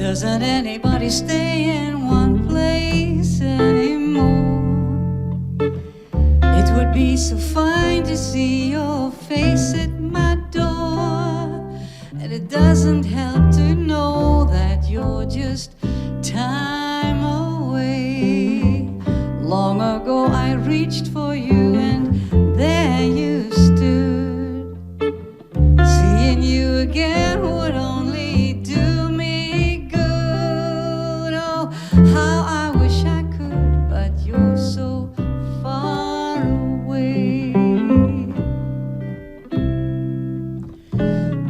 Doesn't anybody stay in one place anymore? It would be so fine to see your face at my door. And it doesn't help to know that you're just time away. Long ago I reached for you and there you stood. Seeing you again would only do me good. Oh, how I wish I could, but you're so far away.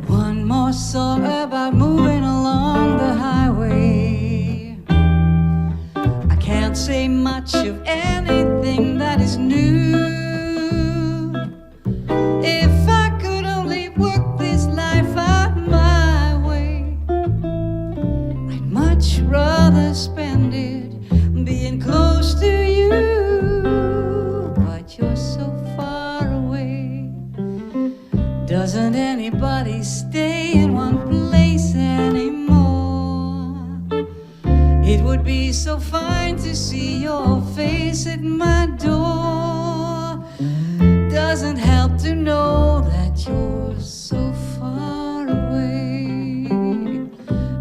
One more song about moving along the highway. I can't say much of anything that is new. If I could only work this life out my way, I'd much rather spend it being close to you. But you're so far away. Doesn't anybody stay in one place anymore? It would be so fine to see your face at my door. Doesn't help to know that you're so far away.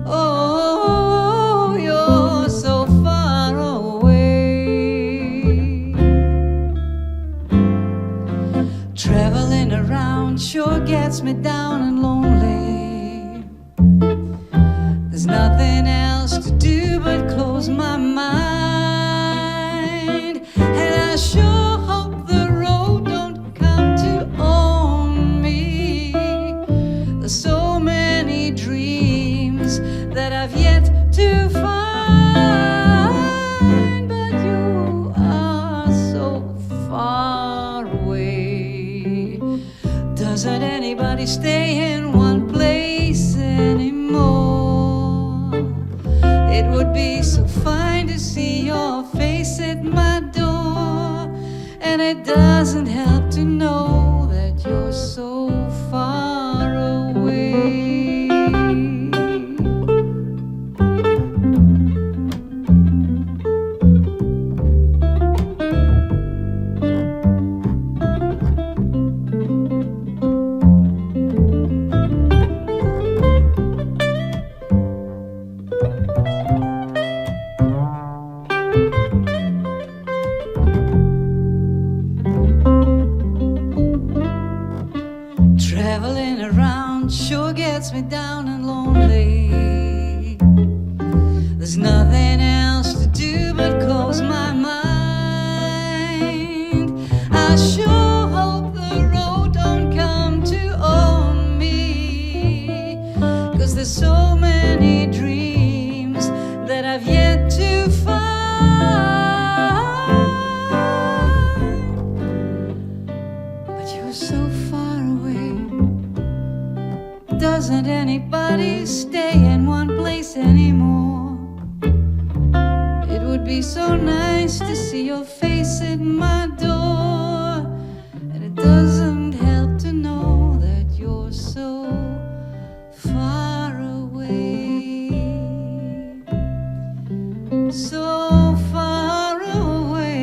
Oh, you're so far away. Traveling around sure gets me down and lonely. There's nothing else to do but close my mind. And I sure hope the road don't come to own me. There's so many dreams that I've yet to find, but you are so far away. Doesn't anybody stay in one place anymore? It would be so fine to see your face at my door. And it doesn't help to know that you're so far away. Traveling around sure gets me down and lonely. There's nothing else to do but close my mind. I sure hope the road don't come to own me. Cause there's so many dreams that I've yet to find. But you're so far away. Doesn't anybody stay in one place anymore? It would be so nice to see your face at my door. And it doesn't help to know that you're so far away. So far away.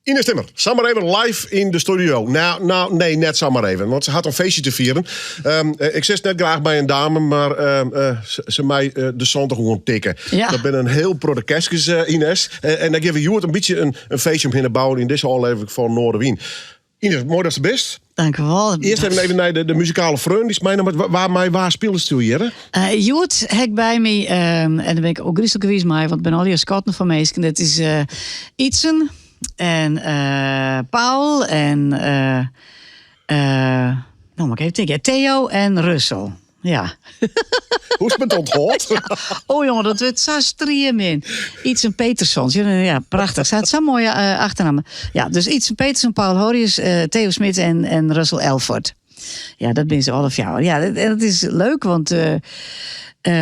Inez Timmer, samar even live yn de studio. Nou, nou, nee, net samar even, want se hat in feestje te fieren. Um, ik sis net graach by in dame, mar um, uh, se mei uh, de 70 oan tikke. Ja. Dat binne in hiel protte kerskes, uh, Inez. En dan geane we hjoed in bytsje in feestje omhinne bouwen yn dizze ôflevering fan Noardewyn. Inez, moai datst der bist. Dankjewol. Earst even nei de muzikale freon dy'tst meinaam hast. Wa, mei wa spilesto hjir? Uh, hjoed ha ik by my, um, en dêr bin ik ôfgryslik wiis mei, want it binne allegear skatten fan minsken. Dat is uh, Ietsen en uh, Paul en uh, uh, nou moat ik even tinke. Theo en Russell. Ja. Hoe it ûnthâldt? Ja. Oh jonge, dat wurdt sa striemin. Ietsen Peterson. Ja, prachtich. Se hat sa'n moaie uh, achternamme. Ja, dus Ietsen Peterson, Paul Horius, uh, Theo Smit en, en Russell Elford. Ja, dat binne se alle fjouwer. Ja, dat, dat is leuk, want uh,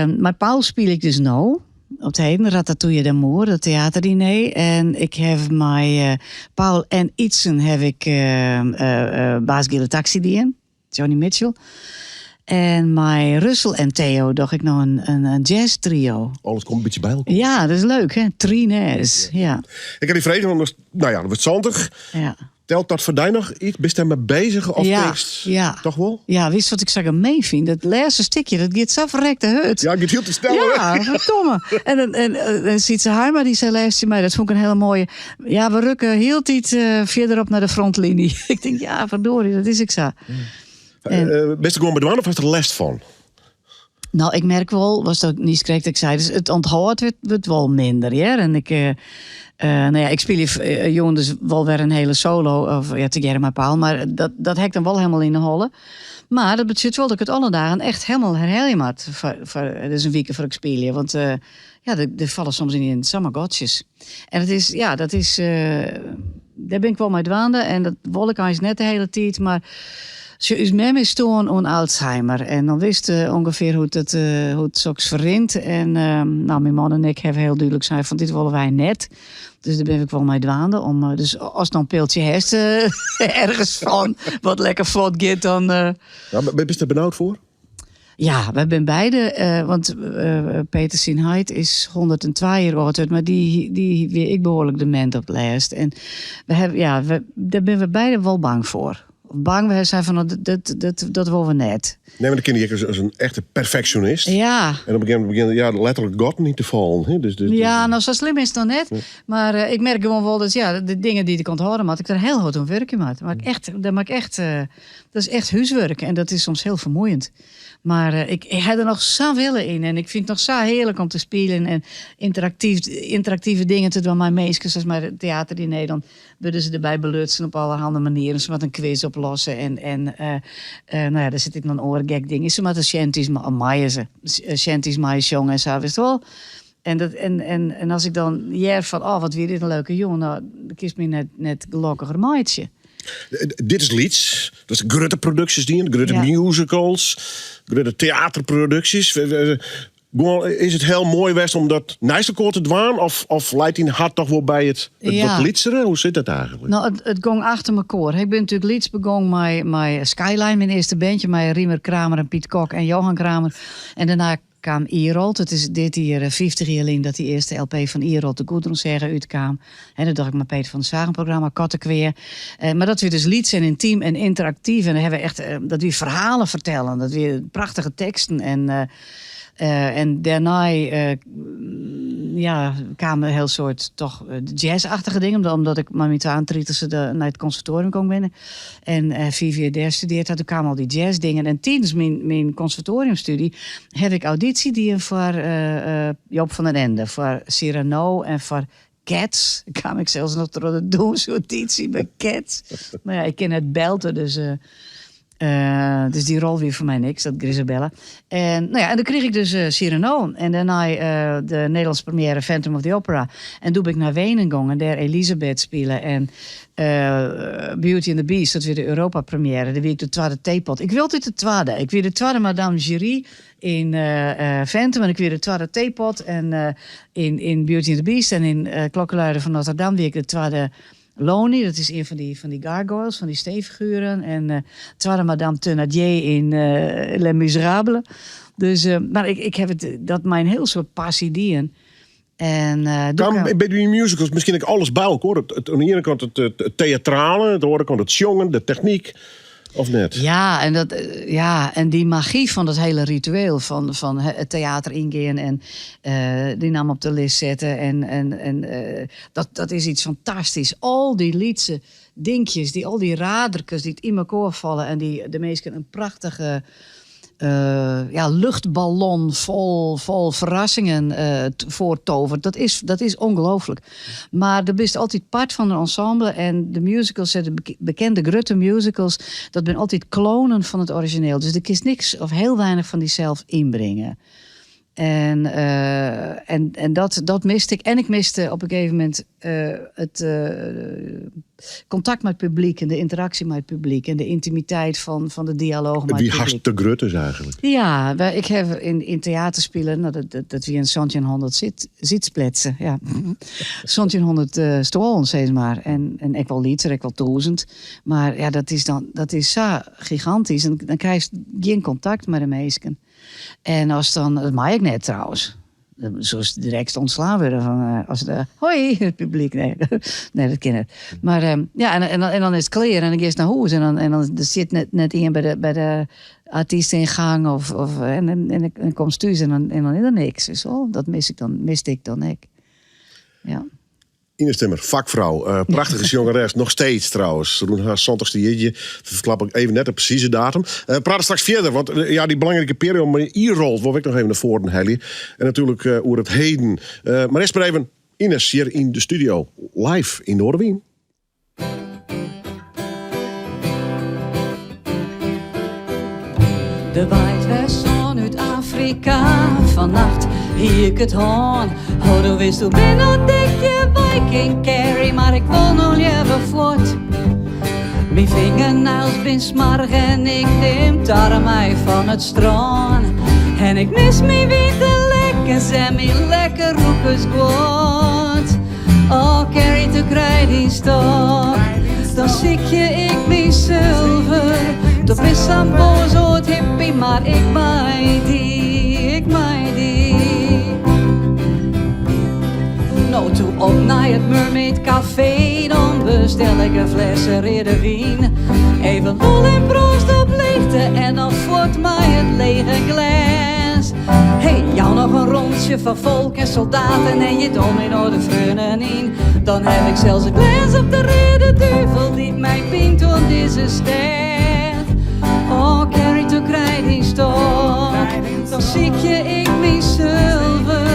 mei Paul spylje ik dus no. Op 't heden, Ratatouille d'Amour, dat teaterdiner. En ik ha mei Paul en Ietsen ha ik uh, Baas Giele Taxi dien. Joni Mitchell. En mei Russell en Theo doch ik no in jazz trio. Alles komt in bytsje by elkoar. Ja, dat is leuk hè, Trinez. Ja. Ik ha dy frege, want no ja, do wurdst 70. Ja. Telt dat foar dy noch yts? Bist dêrmei bezich of ja, tinkst ja. toch wol? Ja, witst wat ik sa gemeen fyn? Dat lêste stikje, dat giet sa ferrekte hurd. Ja, it giet hiel te snel. Ja, verdomme. En, en, en Sytze Haima dy sei lêst tsjin my, dat fûn ik in hiele moaie. Ja, we rukke hieltyd eh, fierder op nei de frontliny. ik tink, ja, verdorie, dat is ek sa. En, uh, bist der gewoan mei dwaande of hast der lêst fan? No, ik merk wol, watst niiskrekt ek seidest, it ûnthâld wurdt wol minder, hear. En ik, uh, no ja, ik spylje jûn dus wol wer in hiele solo, of ja, tegearre mei Paul, mar dat, dat ha ik dan wol hielendal yn 'e holle. Mar dat betsjut wol dat ik it alle dagen echt hielendal herhelje moat, foar, foar, dus in wike foar ik spylje. Want uh, ja, der falle soms yn samar gatsjes. En it is, ja, dat is, dêr bin ik wol mei dwaande en dat wol ik eins net de hiele tiid, mar sjoch, ús mem is stoarn oan Alzheimer en dan witst ûngefear hoe't it, hoe't soks ferrint. En no, myn man en ik hawwe hiel dúdlik sein fan dit wolle wy net. Dus dêr bin ik wol mei dwaande om, dus ast noch in piltsje hast ergens fan wat lekker flot giet, dan. Ja, mar bist der benaud foar? Ja, wy binne beide, want Peter syn heit is 102 jier âld wurden, mar dy, dy wie ek behoarlik demint op 't lêst. En we hawwe, ja, we, dêr binne we beide wol bang foar. Bang, we seinen fan, no, dat, dat, dat wolle we net. Nee, mar dan kin dy ek as in echte perfeksjonist. Ja. En op in gegeven momint begjinne ja, letterlik gatten yn te fallen. Hè? Dus, dus, Ja, no sa slim is it noch net. Mar ik merk gewoan wol dat ja, de dingen dy't ik ûnthâlde moat, ik der hiel hurd oan wurkje moat. Mar ik echt, dêr moat ik echt Dat is echt húswurk en dat is soms hiel fermoeiend. Mar ik ha der noch sa'n wille yn en ik fyn it noch sa hearlik om te spyljen en ynteraktyf, ynteraktive dingen te dwaan mei minsken, sa as mei it teaterdiner, dan wurde se derby belutsen op allerhande manieren. Se moatte in kwis oplosse en, en no ja, der sit ek noch in oar gek ding yn. Se moatte shanties, meie se, shanties meisjonge en sa, witst wol. En, dat, en, en, en as ik dan hear fan, oh wat wie dit in leuke jûn, no, dan kinst my net, net gelokkiger meitsje. Dit is lyts. Dat is grutte produksjes dien, grutte musicals, grutte teaterproduksjes. Is it hiel moai west om dat neist elkoar te dwaan? Of, of leit dyn hert toch wol by it, it ja. wat lytsere? Hoe sit dat eigentlik? No, it, it gong achter mekoar. Ik bin natuerlik lyts begûn mei, mei Skyline, myn earste bandje, mei Riemer Kramer en Piet Kok en Johan Kramer. En dêrnei kaam Irolt. It is dit jier 50 jier lyn dat dy earste LP fan Irolt, de Gudrun-sêge, útkaam. En dat doch ik mei Peter van der Zwaag in programma, Kattekwea. Mar dat wie dus lyts en yntym en ynteraktyf. En dêr hawwe we echt, dat wie ferhalen fertellen, dat wie prachtige teksten. En, en dêrnei ja, kamen in hiel soad toch jazz-achtige dingen, omdat ik mei myn twaentritichste nei it konservatoarium gong bin. En 5 jier dêr studearre ha, doe kamen al dy jazzdingen. En tidens myn, myn konservatoariumstudie haw ik audysje dien foar Joop van den Ende, foar Cyrano en foar Cats. Kaam ik sels noch troch de dûnsauditie by Cats. Mar ja, ik kin net belte, dus, dus dy rol wie foar my niks, dat Grizabella. En, no ja, en doe krige ik dus Cyrano. En dêrnei de Nederlânske première Phantom of the Opera. En doe bin ik nei Wenen gong en dêr Elisabeth spile. En Beauty and the Beast, dat wie de Europa-première. Dêr wie ik de twadde teepot. Ik wie altyd de twadde. Ik wie de twadde Madame Giry yn Phantom en ik wie de twadde teepot. En yn Beauty and the Beast en yn Klokkenluider van Notre Dame wie ik de twadde Loni. Dat is ien fan dy, fan dy gargoyles, fan dy steenfigueren. En twadde Madame Thénardier yn Les Misérables. Dus, mar ik, ik haw it, dat mei in hiel soad passy dien. En, Kaam by dy musicals miskien ek alles by elkoar? It, it, oan de iene kant it, it, it teatrale, oan de oare kant it sjongen, de technyk, of net? Ja, en, dat, ja, en dy magy fan dat hiele ritueel fan, fan it teater yngean en dyn namme op de list sette. En, en, en dat, dat is yts fantastysk. Al dy lytse dinkjes, dy, al dy raderkes dy't yn mekoar falle en dy't de minsken in prachtige ja, luchtballon fol, fol ferrassingen foartoveret. Dat is, dat is ongelooflik. Mar do bist altyd part fan in ensemble en de musicals, de bekende grutte musicals, dat binne altyd klonen fan it orizjineel. Dus do kinst niks of hiel weinich fan dysels ynbringe. En, en, en dat, dat miste ik. En ik miste op in gegeven momint. it kontakt mei it publyk en de ynteraksje mei it publyk en de yntimiteit fan de dialooch mei it Wie publyk. hast te grut is eigentlik. Ja, ik haw yn teater spile, no, dat wiene santjinhûndert sitzplätze, ja. Santjinhûndert stuollen, sis mar. En ek wol lytser, ek wol tûzen. Mar ja, dat is dan, dat is sa gigantysk. En dan krijst gjin kontakt mei de minsken. En as dan, dat mei ek net trouwens. Soest direkt ûntslaan wurde fan eh, as de hoi it publyk. Nee, nee, dat kin net. Mar eh, ja, en dan is it klear en dan giest nei hûs en dan, en dan der sit net ien by de artysteyngang of en dan komst thús en dan is der niks. Dus oh, dat mis ik dan, miste ik dan ek. Ja. Ines Timmer, fakfrou, prachtige sjongeres, noch steeds trouwens. Rûn har santichste jierdei, ferklap ik even net de presize datum. We prate straks fierder, want ja, dy belangrike perioade mei Irolt wol ik noch even nei foaren helje. En natuerlik oer it heden. Mar earst mar even Ines hjir yn de studio, live yn Noardewyn. Der waait wer sân út Afrika, fannacht hie ik it hân. Oh, do witst hoe bin dat ik je Viking carry, mar ik wol no leaver fuort. Myn fingernails bin smoarch en ik nim tarmei fan it strân. En ik mis myn wite lekkens en myn lekker rûkersguod. Oh, Carry, toe krij dyn stok. Dan sykje ik myn sulver. Do bist sa'n boas âld hippie, mar ik mei dy, ik mei dy. No toe op nei it Mermaid Café, dan bestel ik in flesse reade wyn. Even lol en proost op leegte en dan fuort mei it lege glês. Hey, jou noch in rontsje foar folk en soldaten en jit al myn âlde freonen yn. Dan haw ik sels in glês op de reade duvel dy't my bynt oan dizze stêd. Oh, Carry, toe krij dyn stok. Dan sykje ik myn sulver.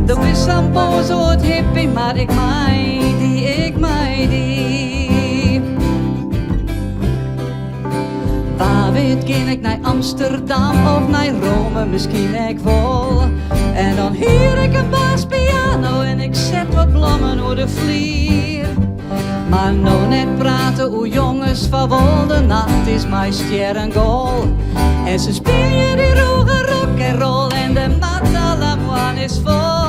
Do bist sa'n boas âld hippie, mar ik mei dy, ik mei dy. Wa wit gean ik nei Amsterdam of nei Rome, miskien ek wol. En dan hier ik in baspiano en ik set wat blommen oer de flier. Mar no net prate oer jonges fan wol, de nacht is mei stjerrengol. En se spylje dy rûge rock en roll en de Matalamoarn is fol.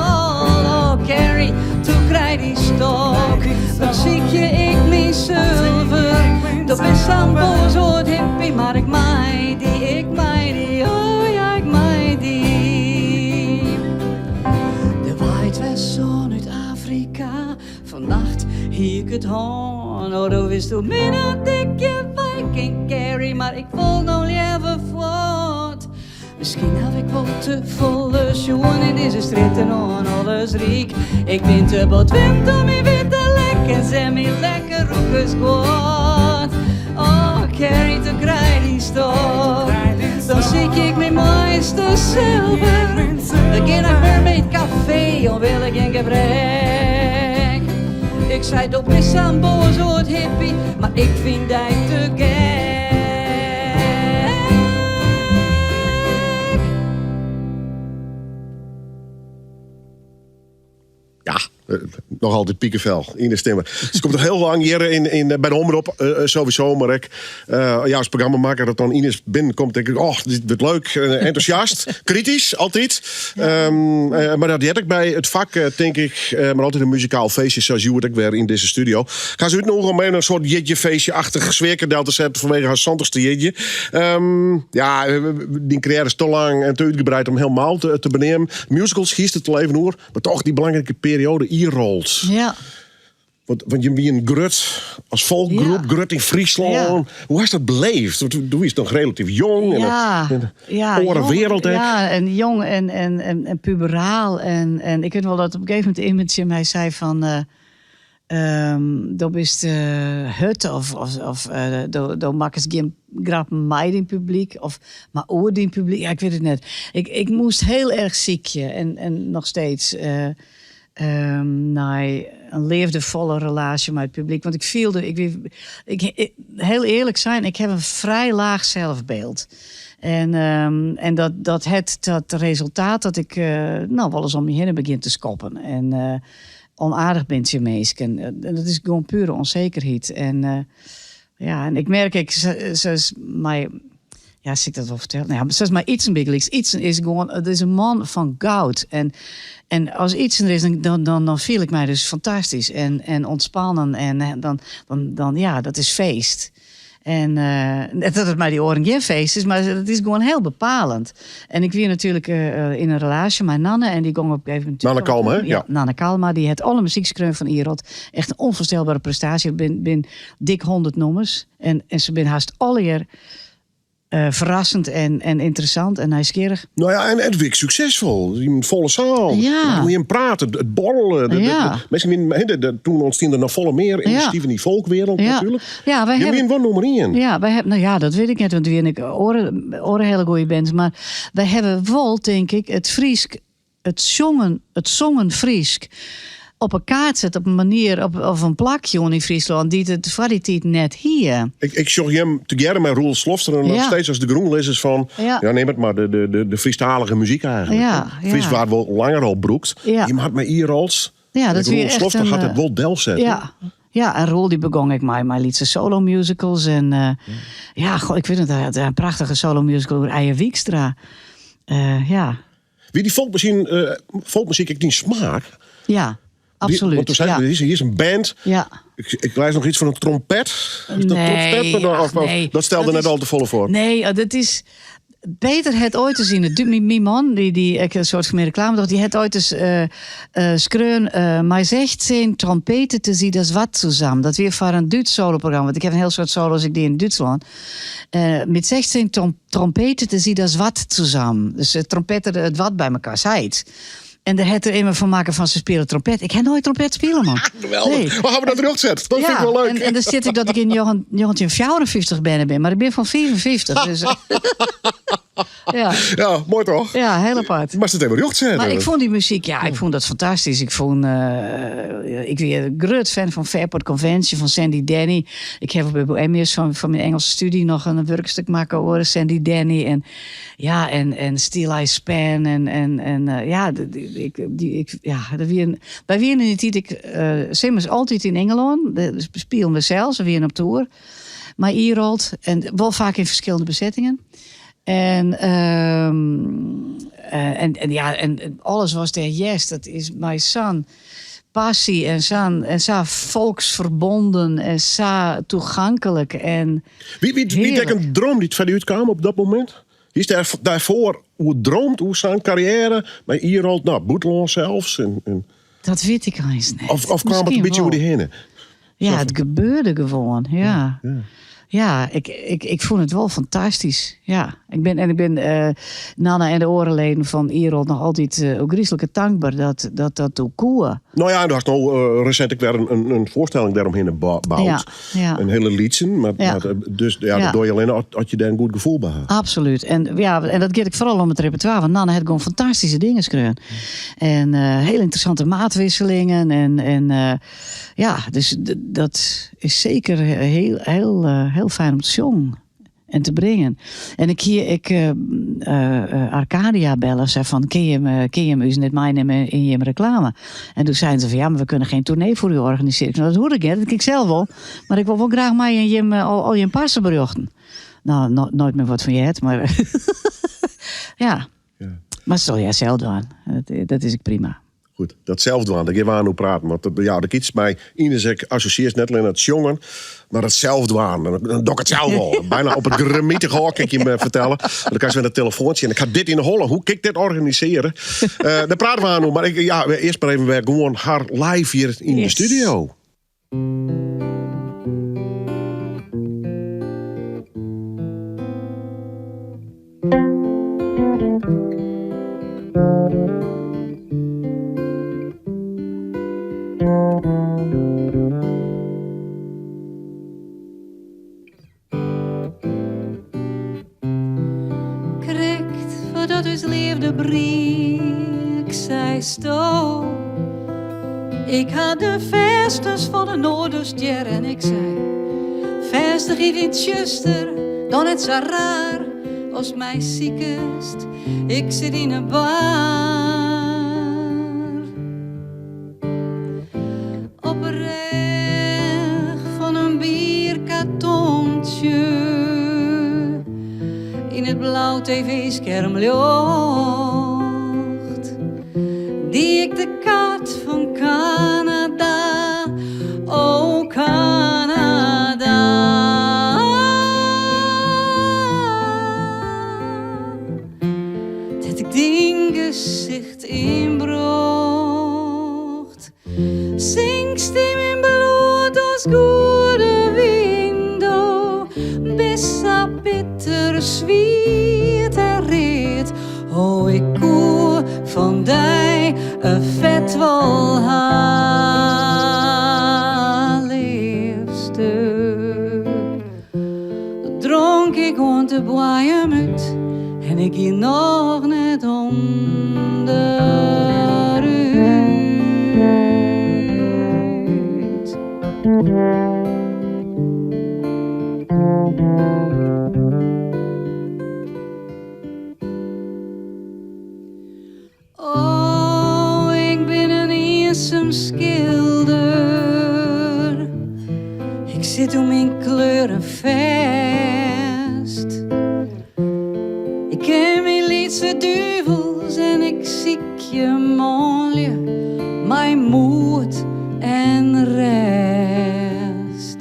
Oh Carry, toe krij dyn stok, dan sykje ik myn sulver. Do bist sa'n boas âld hippie, mar ik mei dy, ik mei dy, oh ja, ik mei dy. Der waait wer sân út Afrika, fannacht hie ik it hân. Oh, do witst hoe min dat ik je Viking carry, mar ik wol no leaver fuort. Miskien haw ik wol te folle sjoen yn dizze strjitten oan alles ryk. Ik bin te bot wend oan myn witte lekkens en myn lekker rûkersguod. Oh, Carry, toe krij dyn stok. Dan sykje ik myn moaiste sulver. We gean nei Mermaid Café, al wil ik gjin gebrek. Ik sei, do bist sa'n boas âld hippie, mar ik fyn dy te gek. Ja, noch altyd pikefel Ines Timmer. Se komt al hiel lang hjir by de Omrop, sowieso, mar ek ja, as programmamakker dat dan Ines binnenkomt, tink ik, oh, dit wurdt leuk, entûsjast, kritysk, altyd. Mar dat heart ek by it fak, tink ik. Mar altyd in muzikaal feestje, sa as hjoed ek wer yn dizze studio. Ik ha se útnûge om even in soart jierdei-feestje-achtich sfearke del te setten fanwege har santichste jierdei. Ja, dyn karriêre is te lang en te útgebreid om helemaal te beneamen. Musicals hiest it al even oer, mar toch dy belangrike perioade Irolt. Want jim wienen grut as folkgroep, grut yn Fryslân. Hoe hast dat beleefd? Want do wiest noch relatyf jong en in oare wereld ek. Ja, en jong en puberaal. En ik wit wol dat op in gegeven momint iemand tsjin my sei fan... Do bist hurd of do makkest gjin grappen mei dyn publyk of mar oer dyn publyk. Ja, ik wit it net. Ik moast hiel erch sykje en noch steeds nei in leafdefolle relaasje mei it publyk. Want ik fielde, ik wie, ik, hiel earlik sein, ik haw in frij laach zelfbeeld. En dat hat dat resultaat dat ik no wolris om my hinne begjin te skoppen. En. onaardich bin tsjin minsken. En dat is gewoan pure onzekerheid. En eh, ja, en ik merk ek, sa mei, ja, sil ik dat wol fertelle? Nou ja, sa mei Ytsen bygelyks. Ytsen is gewoan, it is in man fan goud. En, en as Ytsen der is, dan, dan, dan fiel ik my dus fantastysk en, en ûntspannen. En eh, dan, dan, dan, ja, dat is feest. En eh, net dat it mei dy oaren gjin feest is, mar it is gewoan hiel bepalend. En ik wie natuerlik eh, yn in relaasje mei Nanne en dy gong op in gegeven momint. Nanne Kalma, hè? Ja, Ja. Nanne Kalma, dy hat alle muzyk skreaun fan Irolt. Echt in ûnfoarstelbere prestaasje. Bin, bin dik 100 nûmers. En, en se binne hast allegear eh, ferrassend en, en ynteressant en nijsgjirrich. Nou ja, en it wie ek suksesfol. Yn folle saal. Ja. Hoe je praat, it borrelen. Ja. Minsken wienen, hè, toen ûntstie der noch folle mear Ja. inisjativen yn dy folkwereld Ja. natuerlik. Ja, wy Je hawwe- wienen wol nûmer ien. Ja, wy hawwe, no ja, dat wit ik net, want der wiene ek oare, oare hiele goede bands. Mar wy hawwe wol, tink ik, it Frysk, it sjongen, it songen Frysk op 'e kaart set op in manier, op, of in plak jûn yn Fryslân, dy't it foar dy tiid net hie. Ik sjoch jim tegearre mei Roel Slofstra noch Ja. steeds as de grûnlizzers fan, Ja. ja, neam it mar, de Frysktalige muzyk eigentlik. Ja, ja. Frysk waard wol langer al brûkt. Ja. Jim hat mei Irolt, Ja, dat Roel wie echt Slofstra in, hat it eh, wol delset. Ja. Ja, en Roel dy begûn ek mei, mei lytse solo musicals. En eh, ja, goh, ik wit it, hy hat in prachtige solo musical oer Eije Wykstra. Eh, ja. Wie dy folkmuzyk, eh, folkmuzyk ek dyn smaak? ja, Die- absoluut. Want toen zei ja. hier is, hier is een band. Ja. Ik lees noch iets fan in trompet. Is dat Nee, trompet? ach, Of, of- nee. Dat stelde Dat net is- al te folle foar. Nee, eh, dat is. Peter hat oait ris yn it myn myn man, dy, dy ek in soart fan reklame docht, dy hat oait ris eh eh, skreaun, eh, mei 16 trompeten te sie das Watt zusammen. Dat wie foar in Dútsk soloprogramma, want ik haw in hiel soad solo's ek dien yn Dútslân. Eh, mit 16 trom trompeten te sie das Watt zusammen. Dus trompetten it wat by mekoar, sayts. En dêr hat er immen fan makke fan se spile trompet. Ik ha noait trompet spile, man. Geweldich. Nee. We hawwe dat rjocht set. Dat fyn ik wol leuk. En, en dan sit ik dat ik yn 1954 berne bin, mar ik bin fan 54. Dus, ja. Ja, moai toch? ja, heel apart. Moatst it even rjocht sette. Mar ik fûn dy muzyk, ja, ik fûn dat fantastysk. Ik fûn, eh, ik wie in grut fan fan Fairport Convention, fan Sandy Denny. Ik ha op Bohemius fan myn Ingelske stúdzje noch in wurkstik makke oer Sandy Denny. En ja, en, en Steeleye Span en, en, en eh, ja, ik, dy, ik, ja, dat wie wy wiene yn dy tiid ek eh, simmers altyd yn Ingelân. De, spilen we sels, we wiene op tour. Mei Irolt en wol faak yn ferskillende besettingen. En, ehm, eh, en, en ja, en alles watst dêr hearst, dat is mei sa'n passy en sa'n en sa folksferbûn en sa tagonklik en Wie Hearlik. ek in dream dy't foar dy útkaam op dat momint? Is dêr, dêrfoar oer dreamd, oer syn karriêre, mei Irolt, no, bûtenlân sels? En, dat wit ik eins net. of kaam it in Miskien bytsje wol. oer dy hinne? Ja, it gebeurde gewoan. Ja. Ja, ik fûn it wol fantastysk. Ja, ik bin, en ik bin eh, Nanne en de oare leden fan Irolt noch altyd uh, ôfgryslike tankber dat dat, dat doe koe. No ja, do hast no eh, resint ek wer in foarstelling dêromhinne boud. Ja, ja. In hiele lytse, mar, Ja. mar, dus ja, Ja. dat doch je allinne as je dêr in goed gefoel by ha. Absoluut. En, ja, en dat giet ek foaral om it repertoire. Want Nanne hat gewoan fantastyske dingen skreaun. En eh, hiel ynteressante maatwisselingen. En, en eh, ja, dus dat is seker hiel, hiel, eh, hiel fijn om te sjongen. En te bringen. En ik hie ek eh, eh, Arcadia belle. Sei fan, kin je 'm, kin je ús net meinimme yn jim reklame? En doe seinen se fan, ja, mar we kinne gjin toernee foar u organisearje. Ik sei, dat hoech ik net, dat kin ik sels wol. Mar ik wol wol graach mei yn jim, al jim parseberjochten. No, no, noait mear wat fan heard, mar ja. Ja. Mar sil hja sels dwaan. Dat is ek prima. Goed, dat sels dwaan, dêr gean we oan oer praten. Want dat, ja, de kiets by Ines ek assosjearrest net allinne it sjongen, mar it sels dwaan. Dan doch ik it sels wol. Bijna op it gremitige ôf, kin ik je fertelle. Dan krijst wer in telefoantsje en ik ha dit yn 'e holle. Hoe kin ik dit organisearje? Eh dêr prate we oan oer. Mar ik, ja, earst mar even wer gewoan har live hjir yn de Yes. studio. Krekt foardat ús leafde briek, seisto. Ik ha de fêstens fan de Noarderstjer en ik sei: Fêstigje dy yn it tsjuster, dan net sa raar ast my sikest. Ik sit yn 'e bar. Yn it blau tv-skerm ljocht die ik de kaart fan Kanada, oh Kanada. Dêr't ik dyn gesicht yn brocht. Sinkst yn myn bloed as goede wyn do bist sa bitter swiet en read O ik koe fan dy in fet wol ha leafste Dronk ik oant de boaiem út en ik gie noch net ûnderút. Oh, ik bin in iensum skilder. Ik sit oer myn kleuren fêst. Ik ken myn lytse duvels en ik sykje manlju mei moed en rêst.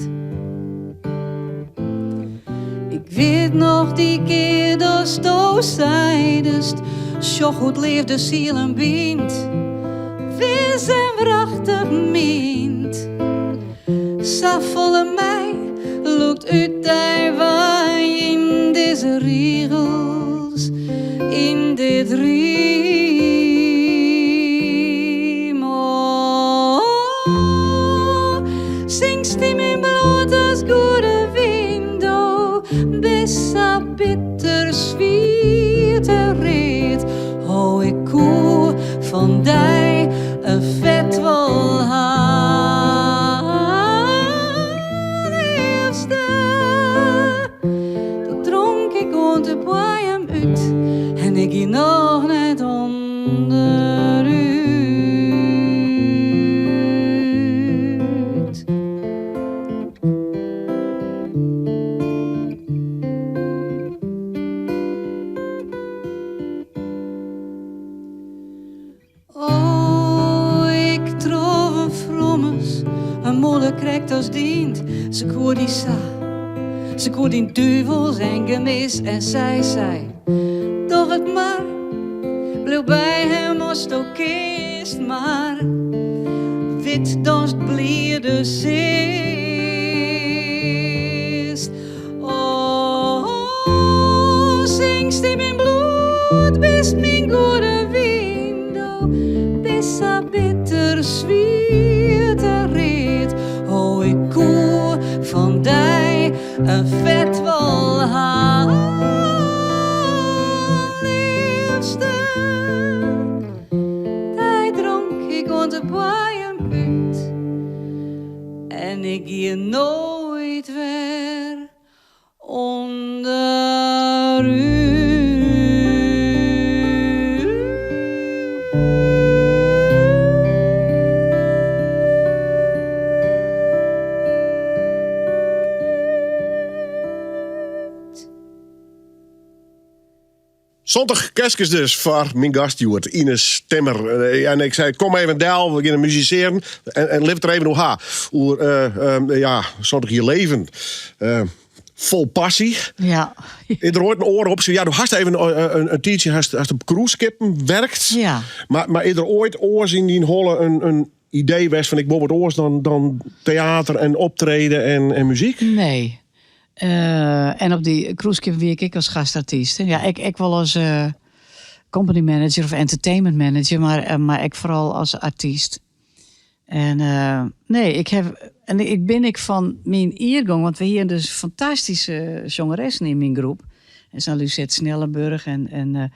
Ik wit noch dy kear datsto seidest, sjoch hoe't leafde sielen bynt, wis en wrachtich mynt. Safolle my lûkt út dy wei yn dizze rigels, yn dit rym. Oh, sinkst yn myn bloed as goede wyn do bist sa bitter swiet en read Oh, ik koe fan dy in fet wol ha Leafste, doe dronk ik oant de boaiem út en ik gie noch net ûnderút. Oh, ik trof in frommes, in mûle krekt as dyn. Se koe dy sa, se koe dyn duvels en gemis en sy sei, doch it mar, bliuw by him asto kinst, mar wit datst bliede silst. Oh, sinkst yn myn bloed, bist myn goede wyn, do bist sa bitter swiet en read. Oh, ik koe fan dy in fet wol ha, leafste. Dy dronk ik oant de boaiem út en ik gie noait wer ûnderút. 70 kerskes dus foar myn gast hjoed, Ines Timmer. Eh, en ik sei, kom even del, we gean musisearjen. En, en lit it der even oer ha. Oer, eh, eh, ja, 70 jier leven. Eh, vol passie. Ja. Is der oait in oare opsje? Ja, do hast even in, in tiidsje hast, hast op cruiseskippen werkt. Ja. Mar, mar is der oait oars yn dyn holle in, in idee west fan ik wol wat oars dan, dan teater en optreden en, en muzyk? Nee. Eh, en op dy cruiseskip wie ik ek as gastartyst. Ja, ik, ik wol as eh, company manager of entertainment manager, mar, eh, mar ek foaral as artyst. En nee, ik haw, en ik bin ek fan myn jiergong, want we hiene dus fantastyske sjongeressen yn myn groep. En sa'n Lucette Snellenburg en, en,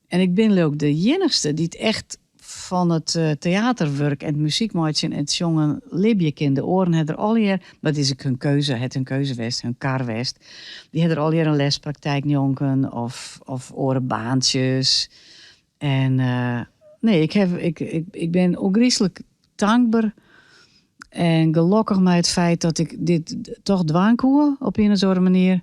en ik bin leau ik de iennichste dy't echt fan it teaterwurk en it muzyk meitsjen en it sjongen libje kin. De oaren ha der allegear, mar it is ek hun keuze, hat hun keuze west, hun kar west. Dy ha der allegear in lespraktijk njonken of, of oare baantsjes. En nee, ik, haw, ik, ik, ik bin ôfgryslik tankber en gelokkich mei it feit dat ik dit toch dwaan koe op ien of oare manier.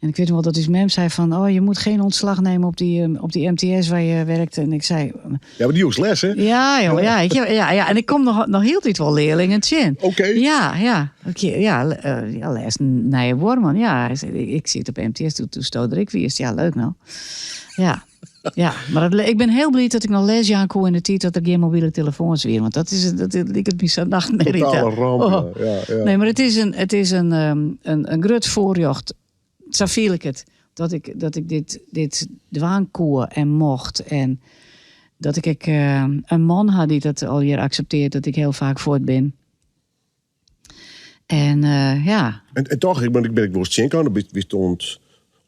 En ik weet nog wel dat ús mem sei van, oh, je moet geen ontslag nemen op die, op die MTS waar je werkt. En ik sei... Ja, maar dy joechst les, hè? Ja, joh, ja, ik, ja, ja, en ik kom noch, noch hieltyd wol learlingen tsjin. Oké. Ja, ja. Oké, ja, ja, lêsten nije buorman. Ja, hy sei, ik siet op MTS doe, doe'tsto der ek wiest. Ja, leuk no. Ja. Ja, mar dat, ik bin hiel bliid dat ik noch les jaan koe yn de tiid dat der gjin mobile telefoans wiene. Want dat is, dat liket my sa'n nachtmerrie. Totale ramp, Oh. ja, ja, ja. Nee, mar it is in, it is in, in grut foarrjocht, sa fiel ik it, dat ik, dat ik dit, dit dwaan koe en mocht. En dat ik ek in man ha dy't dat allegear akseptearret dat ik hiel faak fuort bin. En eh, ja. En, en toch, ik bin, ik bin ek wolris tsjinkaam, bist oan it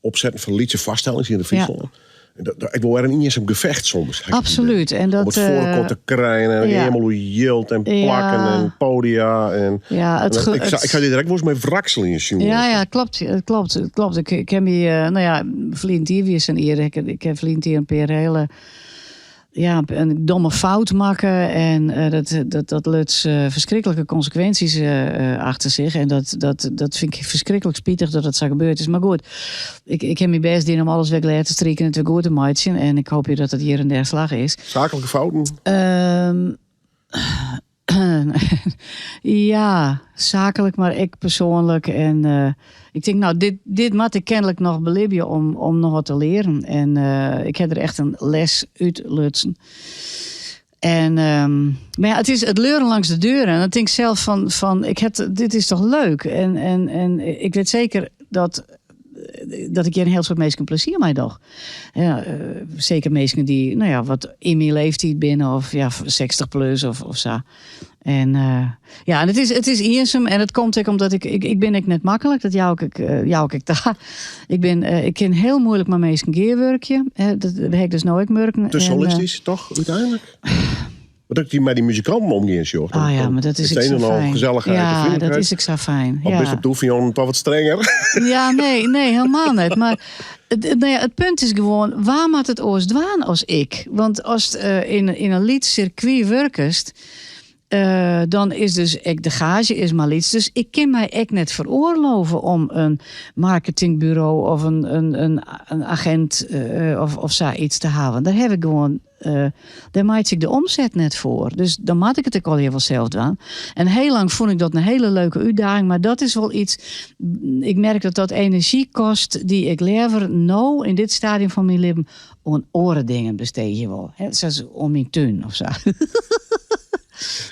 opsetten fan lytse foarstellings hjir yn Fryslân. Ja. En dat, dat, ik wol wer in iensum gefecht soms. Absoluut. En dat, Om it foar elkoar te krijen en ja. helemaal oer jild en plakken Ja. en podia. En, Ja, het en ge- ik, het- ik ha dy der ek wolris mei wrakseljen sjoen. Ja, ja, klopt. Het klopt. Het klopt. Ik, ik heb my, eh, no ja, ferline jier wie sa'n jier. Ik, ik ha ferline jier in pear hiele ja, in domme fout makke. En eh, dat, dat, dat luts eh, ferskriklike konsekwinsjes eh, achter sich. En dat, dat, dat fyn ik ferskriklik spitich dat dat sa gebeurd is. Mar goed, ik, ik ha myn bêst dien om alles wer glêd te striken en it wer goed te meitsjen. En ik hoopje dat dat hjir en dêr slagge is. Saaklike fouten? Ja, saaklik, mar ek persoanlik. En eh, ik tink, no, dit, dit moat ik kenlik noch belibje om, om noch wat te learen. En eh, ik ha der echt in les út lutsen. En, ehm, mar ja, it is it leuren langs de deur. En dan tink ik sels fan, fan ik ha, dit is toch leuk? En, en, en ik wit seker dat, dat ik hjir in hiel soad minsken plezier mei doch. Ja, eh, seker minsken dy't no ja, wat yn myn leeftiid binne of ja, 60 plus of, of sa. En eh, ja, en it is, it is iensum en it komt ek omdat ik, ik, ik bin ek net maklik, dat jou ik, eh, jou ik ek ta. Ik, bin, eh, ik kin hiel muoilik mei minsken gearwurkje. Dat ha ik dus no ek murken. Te En, eh, solistysk, toch, úteinlik? Want as ik dy mei dy muzikanten omgean sjoch, dan, Ah ja, dan mar dat is is ek it een sa en al fijn. gesellichheid en Ja, dat vriendelijkheid. is ek sa fijn. Of Ja. bist op de oefenjûn toch wat strenger? Ja, nee, nee, hielendal net. Mar it, no ja, it punt is gewoan, wa moat it oars dwaan as ik? Want ast eh, yn, yn in lyts sirkwy wurkest, eh, dan is dus ek de gaazje is mar lyts. Dus ik kin my ek net feroarlove om in marketingburo of in, in, in, in agint eh, of, of sa iets te hawwen. Dêr ha ik gewoan, eh, dêr meitsje ik de omset net foar. Dus dan moat ik it ek allegear wol sels dwaan. En hiel lang fûn ik dat in hiele leuke útdaging, mar dat is wol iets, ik merk dat dat enerzjy kostet dy't ik leaver no yn dit stadium fan myn libben oan oare dingen besteegje wol. Hè, sa as oan myn tún of sa.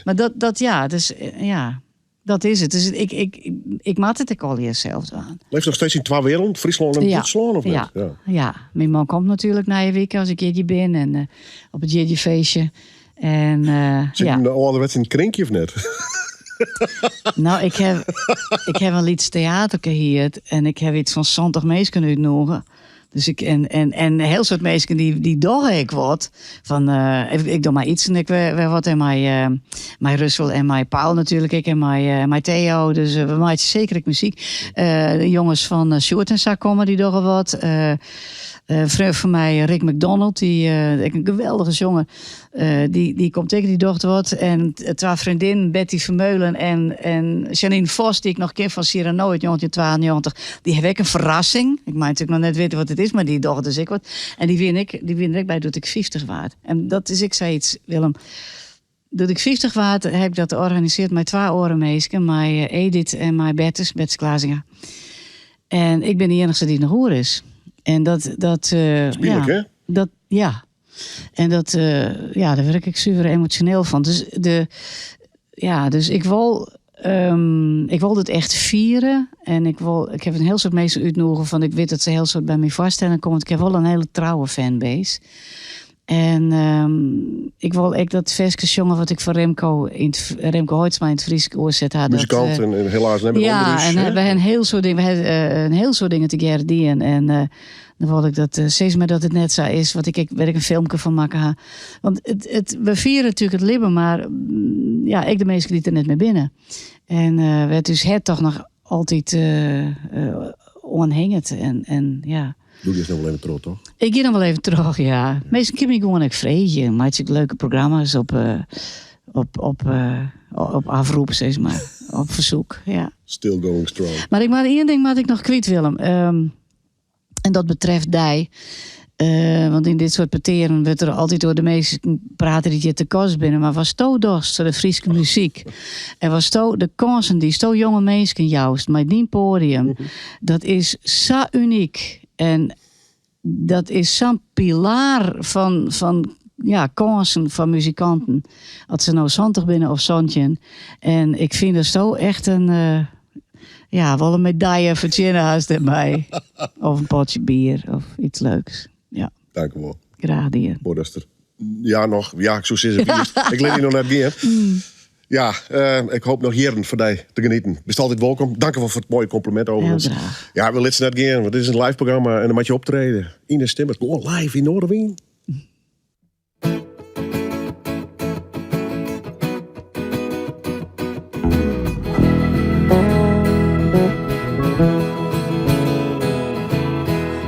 Mar dat, dat ja, dus, ja, dat is it. Dus ik, ik, ik moat it ek allegear sels dwaan. Leefst noch steeds yn twa werelden, Fryslân en Dútslân of net? Ja. Ja. Myn man komt natuerlik nije wike as ik jierdei bin en eh, op it jierdeifeestje. En, eh, Sit ja. in âlderwets yn it krinkje of net? No, ik ha, ik ha in lyts teaterke hierd en ik ha iets fan 70 minsken útnûge. Dus ik, en, en, en in hiel soad minsken dy, dy dogge ek wat. Fan, eh, ik, ik doch mei Ytsen ek wer, wer wat en mei, eh, mei Russell en mei Paul natuerlik ek en mei, eh, mei Theo. Dus eh, we meitsje seker ek muzyk. Eh, de jonges fan uh, Sjoerd en sa komme, dy dogge wat. Eh, eh, freon fan my, Rick McDonald, dy, eh, ek in geweldige sjonger, eh, dy, dy komt ek, dy docht wat. En twa freondinnen, Betty Vermeulen en, en Janine Vos, dy't ik noch ken fan Cyrano út 1992, dy hawwe ek in ferrassing. Ik mei natuerlik noch net witte wat it is, mar dy dogge dus ek wat. En dy wiene ek, dy wiene der ek by doe't ik 50 waard. En dat is ek sayts, Willem. Doe't ik 50 waard, ha ik dat organisearre mei twa oare minsken, mei eh, Edith en mei Bertus, Bertus Klazinga. En ik bin de iennichste dy't noch oer is. En dat, dat, eh, Spylik, ja, hè? Dat, ja. En dat, eh, ja, dêr wurd ik ek suver emosjoneel fan. Dus, de, ja, dus ik wol, ehm, ik wol dit echt fiere. En ik, wol, ik ha in hiel soad minsken útnûge fan ik wit dat se hiel soad by myn foarstelling komme. Want ik ha wol in hiele trouwe fanbase. En ehm, ik wol ek dat ferske sjonge wat ik foar Remco, yn it, Remco Hoitsma yn it Frysk oerset ha. Dat, Muzikant eh, en, en helaas net mear ja, ûnder ús, en hè? we ha in hiel soad dingen, we ha eh, in hiel soad dingen tegearre dien. En eh, dan wol ik dat, eh, sis mar dat it net sa is, wat ik ek, wêr't ik in filmke fan makke ha. Want it, it, we fiere natuerlik it libben, mar mm, ja, ek de minsken dy't der net mear binne. En eh wêr't ús hert toch noch altyd eh eh, oan hinget. En, en ja. Do giest noch wol even troch, toch? Ik gean noch wol even troch, ja. Minsken kinne my gewoan ek freegje. Meitsje ik leuke programma's op, eh, op, op, eh, op afroep, sis mar. Op fersyk, ja. Still going strong. Mar ik moat ien ding moat ik noch kwyt, Willem. Ehm, En dat betreft dy. Want yn dit soart petearen wurdt der altyd oer de minsken praten dy't hjir te gast binne. Mar watsto dochst foar de Fryske muzyk en watsto de kânsen dy'tsto jonge minsken joust mei dyn poadium, dat is sa unyk. En dat is sa'n pilaar fan ja, kânsen foar muzikanten. As se no 70 binne of 17. En ik fyn datsto echt in, ja, wol in medaille fertsjinne hast dêrby. Of in potsje bier of iets leuks. Ja. Dank u wol. Graach dien. Moai datst der ja, noch, ja, ik soe sizze, ik lit dy noch net gean. Ja, ik hoop noch jierren fan dy te genieten. Bist altyd wolkom. Dank wol foar it moaie kompliment overigens. Heel graach. Ja, we litte se net gean, want dit is in live programma en dan moat je optreden. Ynez Timmer, gewoan live yn Noardewyn.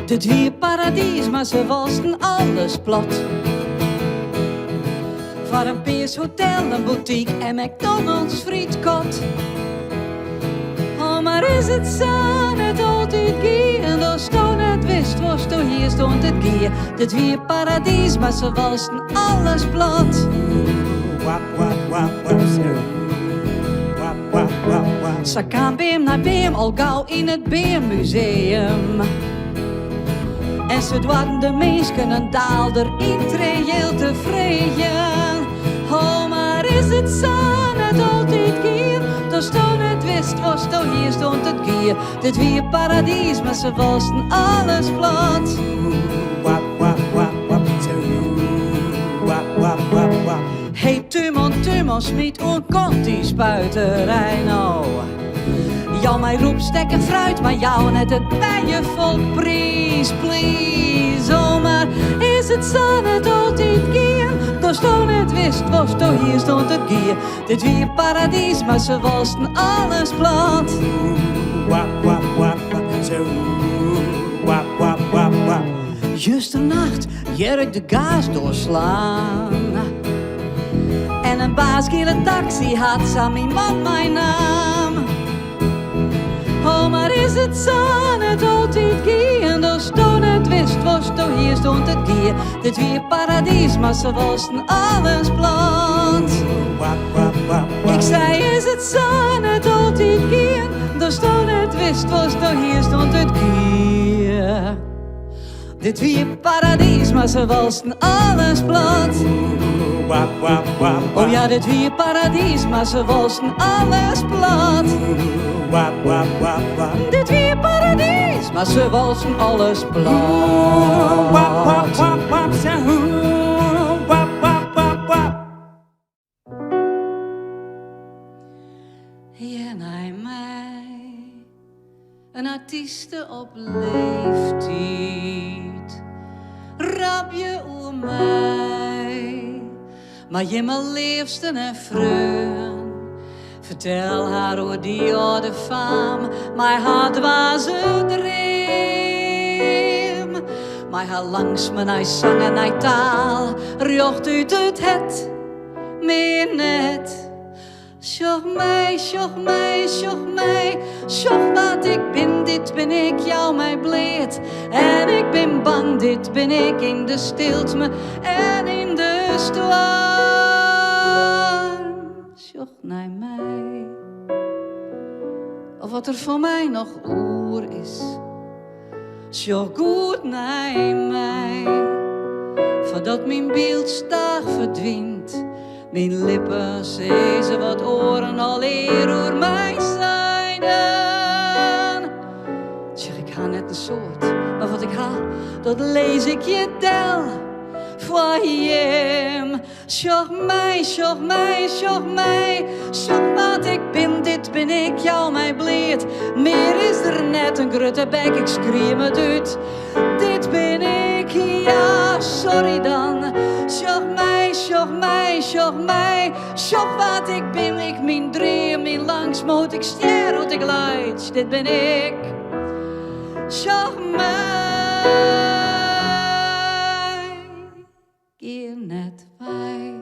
It wie paradys, mar se walsten alles plat. Foar in pears hotel, in boutique en McDonald's frietkot. Oh, mar is it sa net altyd gien, datsto net wist watsto hiest oant it gie. Dit wie paradys, mar se walsten alles plat. Sa kaam beam nei beam al gau yn it beammuseum. En se doarden de minsken in daalder yntreejild te freegjen. Oh, mar is it sa net altyd gien, datsto net wist watsto hiest oant it gie. Dit wie paradys, mar se walsten alles plat. Hey Tuman, Tuman, smyt oan kant dy spuiterij no. Jou my rûpstek en fruit, mar jou net it bijefolk priis, please. Oh, mar is it sa net altyd gien, datsto net wist watsto hiest oant it gie. Dit wie paradys, mar se walsten alles plat. Justernacht hear ik de gasdoar slaan. En in baasgiele taksy hat sa myn man meinaam. Oh, mar is it sa net altyd gien, datsto net wist watsto hiest oant it gie. Dit wie paradys, mar se walsten alles plat. Ik sei, is it sa net altyd gien, datsto net wist watsto hiest oant it gie. Dit wie paradys, mar se walsten alles plat. Oh ja, dit wie paradys, mar se walsten alles plat. Dit wie paradys, mar se walsten alles plat. Hear nei my, in artyste op leeftiid, rabje oer my, mei jimme leafsten en freon. Fertel har oer dy âlde faam mei har dwaze dream, mei har langstme nei sang en nei taal, rjocht út it hert. Mear net. Sjoch my, sjoch my, sjoch my, sjoch wa't ik bin, dit bin ik, jou my bleat. En ik bin bang, dit bin ik yn de stilte en yn de stoarm. Sjoch nei my, of wat der fan my noch oer is. Sjoch goed nei my, foardat myn byld staach ferdwynt. Myn lippen sizze wat oaren al ear oer my seinen. Tsjach, ik ha net in soad, mar wat ik ha, dat lis ik hjir del foar jim. Sjoch my, sjoch my, sjoch my, sjoch wa't ik bin, dit bin ik, jou my bleat. Mear is der net, in grutte bek, ik skriem it út. Dit bin ik, ja, sorry dan. Sjoch my, sjoch my, sjoch my, sjoch wa't ik bin, ik myn dream, myn langstme, hoe't ik stjer, hoe't ik laitsj, dit bin ik. Sjoch my. Gean net wei.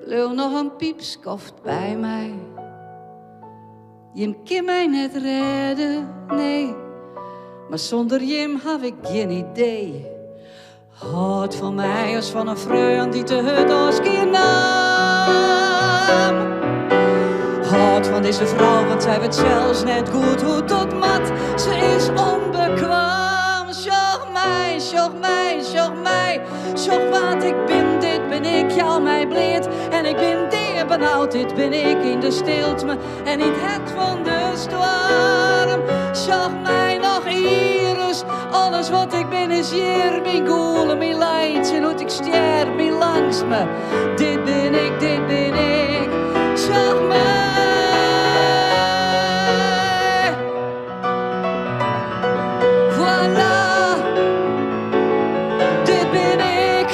Bliuw noch in pypskoft by my. Jim kin my net rêde, nee. Mar sûnder jim haw ik gjin idee. Hâld fan my as fan in freon dy't te hurd ôfskie naam. Hâld fan dizze frou, want sy wit sels net goed hoe't dat moat. Se is ûnbekwaam. Sjoch my, sjoch my, sjoch my. Sjoch wa't ik bin, dit bin ik, jou my bleat. En ik bin deabenaud, dit bin ik yn de stilte en yn it hert fan de stoarm. Sjoch my noch ienris, alles wat ik bin is hjir. Myn gûlen, myn laitsjen, hoe't ik stjer, myn langstme. Dit bin ik, dit bin ik, sjoch my. Voilà, dit bin ik,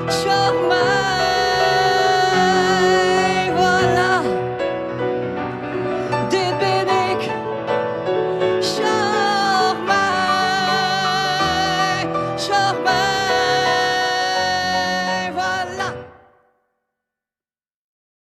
sjoch my. Voilà, dit bin ik, sjoch my, sjoch my.